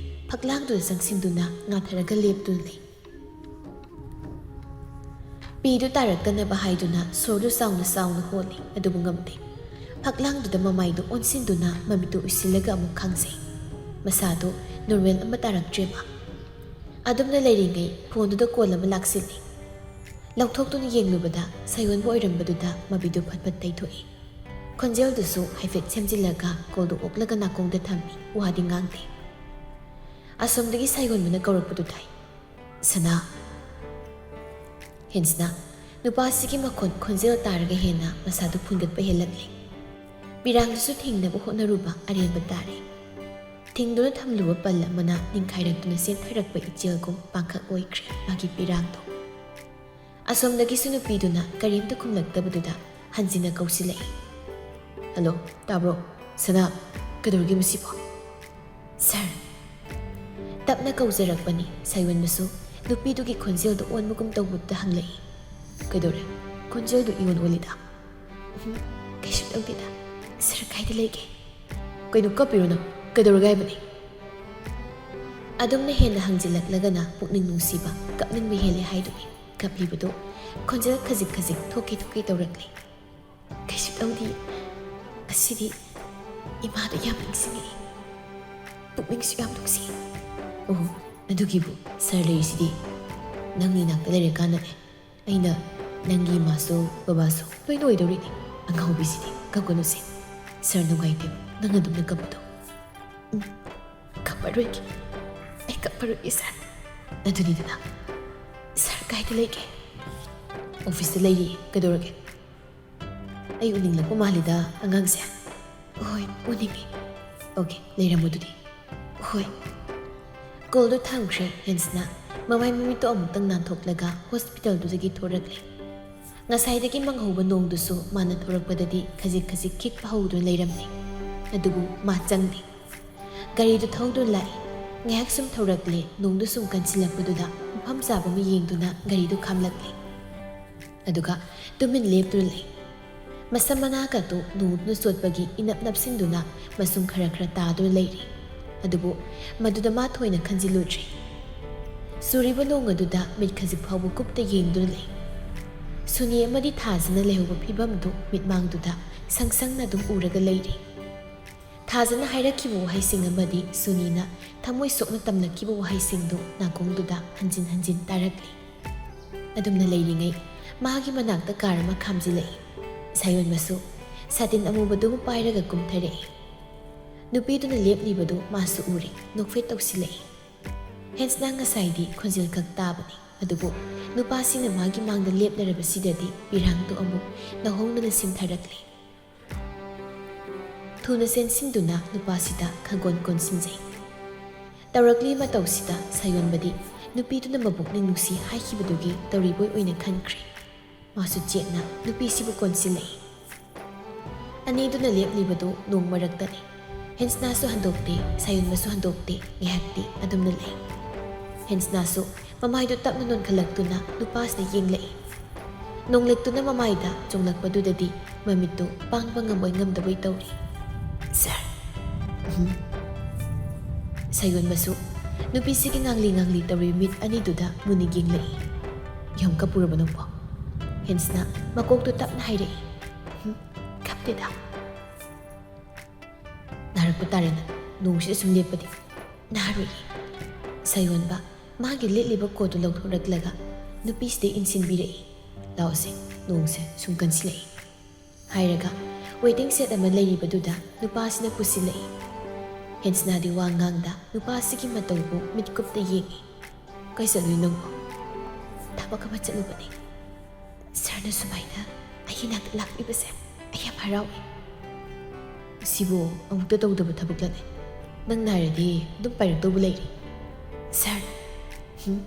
ꯐꯛꯂꯥꯡꯗꯨꯗ ꯆꯪꯁꯤꯟꯗꯨꯅ ꯉꯥꯊꯔꯒ ꯂꯦꯞꯇꯨꯅ ꯂꯩ꯫ ꯄꯤꯗꯨ ꯇꯥꯔꯛꯇꯅꯕ ꯍꯥꯏꯗꯨꯅ ꯁꯣꯔꯗꯨ ꯆꯥꯎꯅ ꯆꯥꯎꯅ ꯍꯣꯜꯂꯤ, ꯑꯗꯨꯕꯨ ꯉꯝꯗꯦ꯫ ꯐꯛꯂꯥꯡꯗꯨꯗ ꯃꯃꯥꯏꯗꯨ ꯑꯣꯟꯁꯤꯟꯗꯨꯅ ꯃꯃꯤꯠꯇꯨ ꯎꯏꯁꯤꯜꯂꯒ ꯑꯃꯨꯛ ꯈꯥꯡꯖꯩ꯫ ꯃꯁꯥꯗꯨ ꯅꯣꯔꯃꯦꯜ ꯑꯃ ꯇꯥꯔꯛꯇ꯭ꯔꯦꯕ꯫ ꯑꯗꯨꯝꯅ ꯂꯩꯔꯤꯉꯩ ꯐꯣꯟꯗꯨꯗ ꯀꯣꯜ ꯑꯃ ꯂꯥꯛꯁꯤꯜꯂꯤ꯫ ꯂꯧꯊꯣꯛꯇꯨꯅ ꯌꯦꯡꯂꯨꯕꯗ ꯁꯥꯌꯣꯟꯕ ꯑꯣꯏꯔꯝꯕꯗꯨꯗ ꯃꯃꯤꯠꯇꯨ ꯐꯠ ꯐꯠ ꯇꯩꯊꯣꯛꯏ꯫ ꯈꯣꯟꯖꯦꯜꯗꯨꯁꯨ ꯍꯥꯏꯐꯦꯠ ꯁꯦꯝꯖꯤꯜꯂꯒ ꯀꯣꯜꯗꯨ ꯑꯣꯛꯂꯒ ꯅꯥꯀꯣꯡꯗ ꯊꯝꯃꯤ, ꯋꯥꯗꯤ ꯉꯥꯡꯗꯦ꯫ ꯑꯁꯣꯝꯗꯒꯤ ꯁꯥꯌꯣꯟꯕꯅ ꯀꯧꯔꯛꯄꯗꯨ ꯇꯥꯏ꯫ "ꯁꯅꯥ, ꯍꯦꯟꯁꯅ ꯅꯨꯄꯥꯁꯤꯒꯤ ꯃꯈꯣꯟ ꯈꯣꯟꯖꯦꯜ ꯇꯥꯔꯒ ꯍꯦꯟꯅ ꯃꯁꯥꯗꯨ ꯐꯨꯟꯒꯠꯄ ꯍꯦꯜꯂꯛꯂꯦ꯫ ꯄꯤꯔꯥꯡꯗꯨꯁꯨ ꯊꯤꯡꯅꯕ ꯍꯣꯠꯅꯔꯨꯕ ꯑꯔꯦꯝꯕ ꯇꯥꯔꯦ꯫ ꯊꯤꯡꯗꯨꯅ ꯊꯝꯂꯨꯕ ꯄꯜ ꯑꯃꯅ ꯅꯤꯡꯈꯥꯏꯔꯛꯇꯨꯅ ꯆꯦꯟꯊꯔꯛꯄ ꯏꯆꯦꯜꯒꯨꯝ ꯄꯥꯡꯈꯛ ꯑꯣꯏꯈ꯭ꯔꯦ ꯃꯥꯒꯤ ꯄꯤꯔꯥꯡꯗꯣ꯫ ꯑꯁꯣꯝꯗꯒꯤꯁꯨ ꯅꯨꯄꯤꯗꯨꯅ ꯀꯔꯤꯝꯇ ꯈꯨꯝꯂꯛꯇꯕꯗꯨꯗ ꯍꯟꯖꯤꯟꯅ ꯀꯧꯁꯤꯜꯂꯛꯏ꯫ "ꯍꯜꯂꯣ, ꯇꯥꯕ꯭ꯔꯣ? ꯁꯅꯥ, ꯀꯩꯗꯧꯔꯒꯦ ꯃꯁꯤꯕꯣ?" "ꯁꯥꯔ!" ꯇꯞꯅ ꯀꯧꯖꯔꯛꯄꯅꯤ꯫ ꯁꯥꯌꯣꯟꯕꯁꯨ ꯅꯨꯄꯤꯗꯨꯒꯤ ꯈꯣꯟꯖꯦꯜꯗꯨ ꯑꯣꯟꯕꯒꯨꯝ ꯇꯧꯕꯗꯨꯗ ꯍꯪꯂꯛꯏ꯫ "ꯀꯩꯗꯧꯔꯦ? ꯈꯣꯟꯖꯦꯜꯗꯨ ꯏꯑꯣꯟ ꯑꯣꯜꯂꯤꯗ?" "ꯎꯝ, ꯀꯩꯁꯨ ꯇꯧꯗꯦꯗ꯫ ꯁꯥꯔ ꯀꯥꯏꯗ ꯂꯩꯒꯦ?" "ꯀꯩꯅꯣ, ꯀꯞꯄꯤꯔꯣ ꯅꯪ? ꯀꯩꯗꯧꯔꯒꯦ ꯍꯥꯏꯕꯅꯤ?" ꯑꯗꯨꯝꯅ ꯍꯦꯟꯅ ꯍꯪꯖꯤꯜꯂꯛꯂꯒꯅ ꯄꯨꯛꯅꯤꯡ ꯅꯨꯡꯁꯤꯕ, ꯀꯞꯅꯤꯡꯕ ꯍꯦꯜꯂꯦ ꯍꯥꯏꯗꯨꯅꯤ꯫ ꯀꯞꯂꯤꯕꯗꯨ ꯈꯣꯟꯖꯦꯜ ꯈꯖꯤꯛ ꯈꯖꯤꯛ ꯊꯣꯛꯀꯦ ꯊꯣꯛꯀꯦ ꯇꯧꯔꯛꯂꯦ꯫ "ꯀꯩꯁꯨ ꯇꯧꯗꯦ꯫ ꯑꯁꯤꯗꯤ ꯏꯃꯥꯗꯣ ꯌꯥꯝ ꯅꯤꯡꯁꯤꯡꯉꯛꯏ꯫ ꯄꯨꯛꯅꯤꯡꯁꯨ ꯌꯥꯝ ꯅꯨꯡꯁꯤ꯫" "ꯑꯣ, ꯑꯗꯨꯒꯤꯕꯨ ꯁꯥꯔ ꯂꯩꯔꯤꯁꯤꯗꯤ ꯅꯪꯒꯤ ꯅꯥꯛꯇ ꯂꯩꯔꯀꯥꯟꯗꯅꯦ꯫ ꯑꯩꯅ ꯅꯪꯒꯤ ꯏꯃꯥꯁꯨ ꯕꯕꯥꯁꯨ ꯂꯣꯏꯅ ꯑꯣꯏꯗꯧꯔꯤꯅꯤ꯫ ꯑꯉꯥꯎꯕꯤꯁꯤꯗꯤ, ꯀꯞꯀꯅꯨꯁꯦ꯫ ꯁꯥꯔ ꯅꯨꯡꯉꯥꯏꯇꯦ ꯅꯪ ꯑꯗꯨꯝꯅ ꯀꯞꯄꯗꯣ꯫" "ꯎꯝ, ꯀꯞꯄꯔꯣꯏꯒꯦ꯫ ꯑꯩ ꯀꯞꯄꯔꯣꯏꯒꯦ ꯁꯥꯔ꯫" "ꯑꯗꯨꯅꯤꯗꯅ꯫ ꯁꯥꯔ ꯀꯥꯏꯗ ꯂꯩꯒꯦ?" "ꯑꯣꯐꯤꯁꯇ ꯂꯩꯔꯤ꯫ ꯀꯩꯗꯧꯔꯒꯦ?" "ꯑꯩ ꯎꯅꯤꯡꯂꯛꯄ ꯃꯥꯜꯂꯤꯗ ꯑꯉꯥꯡꯁꯦ꯫" "ꯍꯣꯏ, ꯎꯅꯤꯡꯉꯤ꯫" "ꯑꯣꯀꯦ, ꯂꯩꯔꯝꯃꯣ ꯑꯗꯨꯗꯤ꯫" "ꯍꯣꯏ꯫" ꯀꯣꯜꯗꯨ ꯊꯝꯈ꯭ꯔꯦ꯫ ꯍꯦꯟꯁꯅ ꯃꯃꯥꯏ ꯃꯃꯤꯠꯇꯣ ꯑꯃꯨꯛꯇꯪ ꯅꯥꯟꯊꯣꯛꯂꯒ ꯍꯣꯁꯄꯤꯇꯥꯜꯗꯨꯗꯒꯤ ꯊꯣꯔꯛꯂꯦ꯫ ꯉꯁꯥꯏꯗꯒꯤ ꯃꯪꯍꯧꯕ ꯅꯣꯡꯗꯨꯁꯨ ꯃꯥꯅ ꯊꯣꯔꯛꯄꯗꯗꯤ ꯈꯖꯤꯛ ꯈꯖꯤꯛ ꯈꯤꯛꯄ ꯍꯧꯗꯨꯅ ꯂꯩꯔꯝꯃꯤ꯫ ꯑꯗꯨꯕꯨ ꯃꯥ ꯆꯪꯗꯦ꯫ ꯒꯥꯔꯤꯗꯨ ꯊꯧꯗꯨꯅ ꯂꯥꯛꯏ꯫ ꯉꯥꯏꯍꯥꯛ ꯁꯨꯝ ꯊꯧꯔꯛꯂꯦ, ꯅꯣꯡꯗꯨ ꯁꯨꯝ ꯀꯟꯁꯤꯜꯂꯛꯄꯗꯨꯗ ꯃꯐꯝ ꯆꯥꯕ ꯑꯃ ꯌꯦꯡꯗꯨꯅ ꯒꯥꯔꯤꯗꯨ ꯈꯥꯝꯂꯛꯂꯦ꯫ ꯑꯗꯨꯒ ꯇꯨꯃꯤꯟ ꯂꯦꯞꯇꯨꯅ ꯂꯩ꯫ ꯃꯁꯝ ꯃꯅꯥꯒꯗꯨ ꯅꯣꯡꯗꯨꯅ ꯆꯣꯠꯄꯒꯤ ꯏꯅꯞ ꯅꯞꯁꯤꯟꯗꯨꯅ ꯃꯁꯨꯝ ꯈꯔ ꯈꯔ ꯇꯥꯗꯨꯅ ꯂꯩꯔꯤ꯫ ꯑꯗꯨꯕꯨ ꯃꯗꯨꯗ ꯃꯥ ꯊꯣꯏꯅ ꯈꯟꯖꯤꯜꯂꯨꯗ꯭ꯔꯦ꯫ ꯆꯨꯔꯤꯕ ꯅꯣꯡ ꯑꯗꯨꯗ ꯃꯤꯠ ꯈꯖꯤꯛ ꯐꯥꯎꯕ ꯀꯨꯞꯇ ꯌꯦꯡꯗꯨꯅ ꯂꯩ꯫ ꯁꯨꯅꯤ ꯑꯃꯗꯤ ꯊꯥꯖꯅ ꯂꯩꯍꯧꯕ ꯐꯤꯕꯝꯗꯨ ꯃꯤꯠꯃꯥꯡꯗꯨꯗ ꯁꯪ ꯁꯪꯅ ꯑꯗꯨꯝ ꯎꯔꯒ ꯂꯩꯔꯤ꯫ ꯊꯥꯖꯅ ꯍꯥꯏꯔꯛꯈꯤꯕ ꯋꯥꯍꯩꯁꯤꯡ ꯑꯃꯗꯤ ꯁꯨꯅꯤꯅ ꯊꯃꯣꯏ ꯁꯣꯛꯅ ꯇꯝꯂꯛꯈꯤꯕ ꯋꯥꯍꯩꯁꯤꯡꯗꯨ ꯅꯥꯀꯣꯡꯗꯨꯗ ꯍꯟꯖꯤꯟ ꯍꯟꯖꯤꯟ ꯇꯥꯔꯛꯂꯤ꯫ ꯑꯗꯨꯝꯅ ꯂꯩꯔꯤꯉꯩ ꯃꯥꯒꯤ ꯃꯅꯥꯛꯇ ꯀꯥꯔ ꯑꯃ ꯈꯥꯝꯖꯤꯜꯂꯛꯏ꯫ ꯁꯥꯌꯣꯟꯕꯁꯨ ꯁꯥꯇꯤꯟ ꯑꯃꯨꯕꯗꯨ ꯑꯃ ꯄꯥꯏꯔꯒ ꯀꯨꯝꯊꯔꯛꯏ꯫ ꯅꯨꯄꯤꯗꯨꯅ ꯂꯦꯞꯂꯤꯕꯗꯨ ꯃꯥꯁꯨ ꯎꯔꯦ, ꯅꯣꯛꯐꯦꯠ ꯇꯧꯁꯤꯜꯂꯛꯏ꯫ ꯍꯦꯟꯁꯅ ꯉꯁꯥꯏꯗꯤ ꯈꯣꯟꯖꯦꯜ ꯈꯛ ꯇꯥꯕꯅꯤ, ꯑꯗꯨꯕꯨ ꯅꯨꯄꯥꯁꯤꯅ ꯃꯥꯒꯤ ꯃꯥꯡꯗ ꯂꯦꯞꯂꯔꯕꯁꯤꯗꯗꯤ ꯄꯤꯔꯥꯡꯗꯨ ꯑꯃꯨꯛ ꯅꯧꯍꯧꯅꯅ ꯁꯤꯟꯊꯔꯛꯂꯤ꯫ ꯊꯨꯅ ꯆꯦꯟꯁꯤꯟꯗꯨꯅ ꯅꯨꯄꯥꯁꯤꯗ ꯈꯪꯒꯣꯟ ꯀꯣꯟꯁꯤꯟꯖꯩ꯫ ꯇꯧꯔꯛꯂꯤ ꯃꯇꯧꯁꯤꯗ ꯁꯥꯌꯣꯟꯕꯗꯤ ꯅꯨꯄꯤꯗꯨꯅ ꯃꯕꯨꯛꯅꯤꯡ ꯅꯨꯡꯁꯤ ꯍꯥꯏꯈꯤꯕꯗꯨꯒꯤ ꯇꯧꯔꯤꯕꯣꯏ ꯑꯣꯏꯅ ꯈꯟꯈ꯭ꯔꯦ꯫ ꯃꯥꯁꯨ ꯆꯦꯠꯅ ꯅꯨꯄꯤꯁꯤꯕꯨ ꯀꯣꯟꯁꯤꯜꯂꯛꯏ꯫ ꯑꯅꯤꯗꯨꯅ ꯂꯦꯞꯂꯤꯕꯗꯨ ꯅꯣꯡ ꯃꯔꯛꯇꯅꯤ꯫ ꯍꯦꯟꯁꯅꯥꯁꯨ ꯍꯟꯗꯣꯛꯇꯦ, ꯁꯥꯌꯣꯟꯕꯁꯨ ꯍꯟꯗꯣꯛꯇꯦ, ꯉꯥꯏꯍꯥꯛꯇꯤ ꯑꯗꯨꯝꯅ ꯂꯩ꯫ ꯍꯦꯟꯁꯅꯥꯁꯨ ꯃꯃꯥꯏꯗꯨ ꯇꯞꯅ ꯅꯣꯟꯈꯠꯂꯛꯇꯨꯅ ꯅꯨꯄꯥꯁꯤꯗ ꯌꯦꯡꯂꯛꯏ꯫ ꯅꯣꯡꯂꯛꯇꯨꯅ ꯃꯃꯥꯏꯗ ꯆꯣꯡꯂꯛꯄꯗꯨꯗꯗꯤ ꯃꯃꯤꯠꯇꯨ ꯄꯥꯡꯕ ꯉꯝꯕꯣꯏ ꯉꯝꯗꯕꯣꯏ ꯇꯧꯔꯤ꯫ "ꯁꯥꯔ꯫" ꯎꯝ꯫ ꯁꯥꯌꯣꯟꯕꯁꯨ ꯅꯨꯄꯤꯁꯤꯒꯤ ꯉꯥꯡꯂꯤ ꯉꯥꯡꯂꯤ ꯇꯧꯔꯤ ꯃꯤꯠ ꯑꯅꯤꯗꯨꯗ ꯃꯨꯟꯅ ꯌꯦꯡꯂꯛꯏ꯫ "ꯌꯥꯝ ꯀꯞꯄꯨꯔꯕ ꯅꯪꯕꯣ?" ꯍꯦꯟꯁꯅ ꯃꯀꯣꯛꯇꯨ ꯇꯞꯅ ꯍꯥꯏꯔꯛꯏ꯫ "ꯎꯝ, ꯀꯞꯇꯦꯗ꯫" "ꯅꯥꯔꯛꯄ ꯇꯥꯔꯦ ꯅꯪ, ꯅꯣꯡꯁꯤꯗ ꯁꯨꯝ ꯂꯦꯞꯄꯗꯤ꯫" "ꯅꯥꯔꯣꯏꯌꯦ꯫" ꯁꯥꯌꯣꯟꯕ ꯃꯥꯒꯤ ꯂꯤꯠꯂꯤꯕ ꯀꯣꯠꯇꯨ ꯂꯧꯊꯣꯔꯛꯂꯒ ꯅꯨꯄꯤꯁꯤꯗ ꯏꯟꯁꯤꯟꯕꯤꯔꯛꯏ꯫ "ꯂꯥꯛꯑꯣꯁꯦ, ꯅꯣꯡꯁꯦ ꯁꯨꯝ ꯀꯟꯁꯤꯜꯂꯛꯏ꯫" ꯍꯥꯏꯔꯒ ꯋꯦꯇꯤꯡ ꯁꯦꯠ ꯑꯃ ꯂꯩꯔꯤꯕꯗꯨꯗ ꯅꯨꯄꯥꯁꯤꯅ ꯄꯨꯁꯤꯜꯂꯛꯏ꯫ ꯍꯦꯟꯁꯅꯥꯗꯤ ꯋꯥ ꯉꯥꯡꯗ ꯅꯨꯄꯥꯁꯤꯒꯤ ꯃꯇꯧꯕꯨ ꯃꯤꯠꯀꯨꯞꯇ ꯌꯦꯡꯏ꯫ "ꯀꯥꯏ ꯆꯠꯂꯨꯏ ꯅꯪꯕꯣ?" "ꯊꯕꯛ ꯑꯃ ꯆꯠꯂꯨꯕꯅꯤ꯫ ꯁꯥꯔꯅ ꯁꯨꯃꯥꯏꯅ ꯑꯩꯒꯤ ꯅꯥꯛꯇ ꯂꯥꯛꯄꯤꯕꯁꯦ ꯑꯩ ꯌꯥꯝ ꯍꯔꯥꯎꯏ꯫" "ꯁꯤꯕꯨ ꯑꯃꯨꯛꯇ ꯇꯧꯗꯕ ꯊꯕꯛꯂꯅꯦ? ꯅꯪ ꯅꯥꯔꯗꯤ ꯑꯗꯨꯝ ꯄꯥꯏꯔꯛꯇꯧꯕ ꯂꯩꯔꯤ꯫" "ꯁꯥꯔ꯫" "ꯍꯨꯝ?"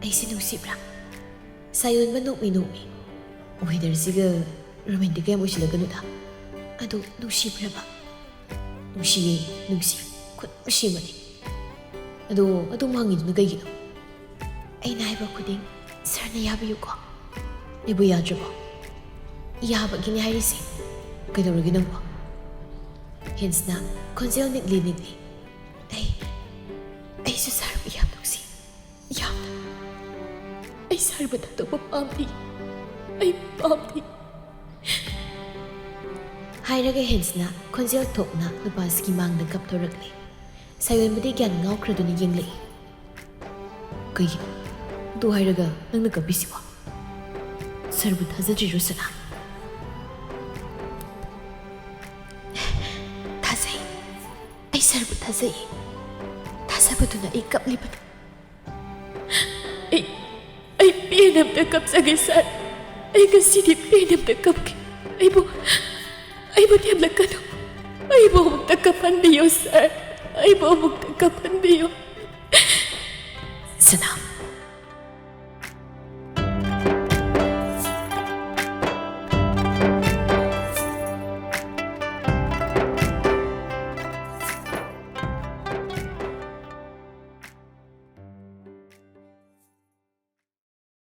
"ꯑꯩꯁꯦ ꯅꯨꯡꯁꯤꯕ꯭ꯔꯥ?" ꯁꯥꯌꯣꯟꯕ ꯅꯣꯛꯃꯤ ꯅꯣꯛꯃꯤ꯫ "ꯋꯦꯗꯔꯁꯤꯒ ꯔꯣꯃꯦꯟꯇꯤꯛꯀ ꯌꯥꯝ ꯑꯣꯏꯁꯤꯜꯂꯒꯅꯨꯗ꯫ ꯑꯗꯨ ꯅꯨꯡꯁꯤꯕ꯭ꯔꯕ?" "ꯅꯨꯡꯁꯤꯌꯦ, ꯅꯨꯡꯁꯤ꯫ ꯈꯨꯠ ꯅꯨꯡꯁꯤꯕꯅꯤ꯫ ꯑꯗꯣ ꯑꯗꯨꯝ ꯍꯪꯉꯤꯗꯨꯅ ꯀꯩꯒꯤꯅꯣ?" "ꯑꯩꯅ ꯍꯥꯏꯕ ꯈꯨꯗꯤꯡ ꯁꯥꯔꯅ ꯌꯥꯕꯤꯌꯨꯀꯣ꯫ ꯑꯩꯕꯨ ꯌꯥꯗ꯭ꯔꯕꯣ?" "ꯌꯥꯕꯒꯤꯅꯦ ꯍꯥꯏꯔꯤꯁꯦ꯫ ꯀꯩꯗꯧꯔꯒꯦ ꯅꯪꯕꯣ?" ꯍꯦꯟꯁꯅ ꯈꯣꯟꯖꯦꯜ ꯅꯤꯛꯂꯤ ꯅꯤꯛꯂꯤ꯫ "ꯑꯩ, ꯑꯩꯁꯨ ꯁꯥꯔꯕꯨ ꯌꯥꯝ ꯅꯨꯡꯁꯤ꯫ ꯌꯥꯝꯅ꯫ ꯑꯩ ꯁꯥꯔꯕꯨ ꯊꯥꯗꯣꯛꯄ ꯄꯥꯝꯗꯦ꯫ ꯑꯩ ꯄꯥꯝꯗꯦ꯫" ꯍꯥꯏꯔꯒ ꯍꯦꯟꯁꯅ ꯈꯣꯟꯖꯦꯜ ꯊꯣꯛꯅ ꯅꯨꯄꯥꯁꯤꯒꯤ ꯃꯥꯡꯗ ꯀꯞꯊꯣꯔꯛꯂꯦ꯫ ꯁꯥꯌꯣꯟꯕꯗꯤ ꯒ꯭ꯌꯥꯟ ꯉꯥꯎꯈ꯭ꯔꯗꯨꯅ ꯌꯦꯡꯂꯛꯏ꯫ "ꯀꯩꯒꯤꯅꯣ? ꯑꯗꯨ ꯍꯥꯏꯔꯒ ꯅꯪꯅ ꯀꯞꯄꯤꯁꯤꯕꯣ? ꯁꯥꯔꯕꯨ ꯊꯥꯖꯗ꯭ꯔꯤꯔꯣ ꯁꯅꯥ?" "ꯊꯥꯖꯩ꯫ ꯑꯩ ꯁꯥꯔꯕꯨ ꯊꯥꯖꯩ꯫ ꯊꯥꯖꯕ ꯄꯨꯗꯨꯅ ꯑꯩ ꯀꯞꯂꯤꯕꯅꯤ꯫ ꯑꯩ, ꯑꯩ ꯄꯦꯟꯅ ꯑꯝꯇ ꯀꯞꯆꯒꯦ, ꯁꯥꯔ꯫ ꯑꯩ ꯉꯁꯤꯗꯤ ꯄꯦꯟꯅ ꯑꯝꯇ ꯀꯞꯀꯦ꯫ ꯑꯩꯕꯨ, ꯑꯩꯕꯨ ꯊꯦꯝꯂꯛꯀꯅꯨ꯫ ꯑꯩꯕꯨ ꯑꯃꯨꯛꯇ ꯀꯞꯍꯟꯕꯤꯌꯨ, ꯁꯥꯔ꯫ ꯑꯩꯕꯨ ꯑꯃꯨꯛꯇ ꯀꯞꯍꯟꯕꯤꯌꯨ꯫ ꯁꯅꯥ,